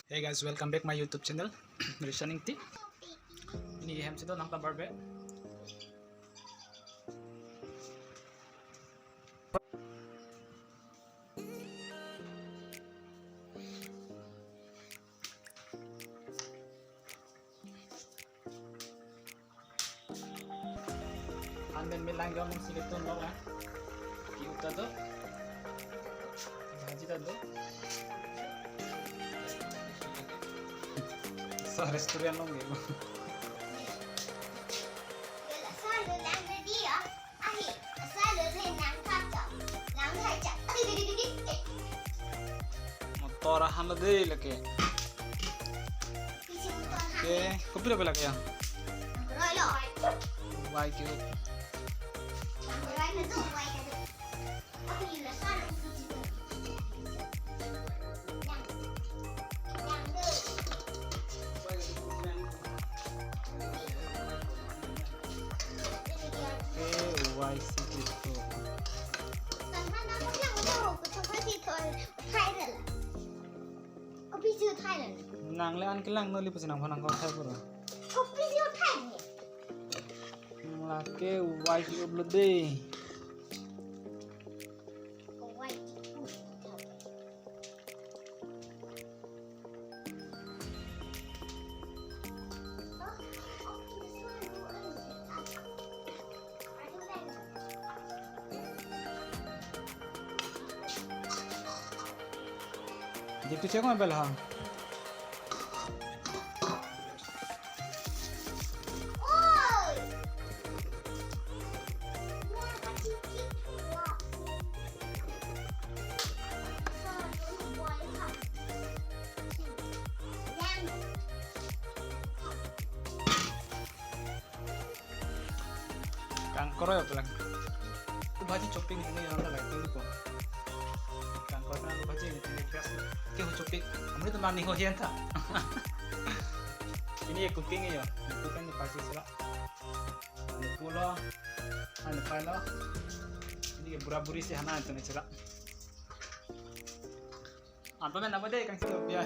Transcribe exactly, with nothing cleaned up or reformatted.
Hey guys, welcome back my YouTube channel, Rishan Ingti. Pini hem si do nangta barbe. An pen me lang jom si keton lo, ha. Ki-up ta do. Bhaji ta do. Sa restaurant lo nge. Motor ahan lo dei lake. Ke, kopi lo lake ya? Wai ke. Ke, wai si ke to. Kopi si uthai na? Nang le an kelang no li pusi nang phan nang ko thai pura. Kopi si uthai ni? Nang lake wai ki-up lo dei. Wai ki-up. Dia tu cakap bel ha. Kangkoroi pulang. Bhaji chopping ini yang ada lagi tu ko. Kangkoroi na bhaji ini tinggi pias. Ke ho chopping. Amri tu mani ho hian tha. Ini ya cooking ya. Cooking ni pasi sila. Anu pulo. Anu pailo. Ini ya bura buri si hana tu ni sila. Apa main apa deh kang sila ya.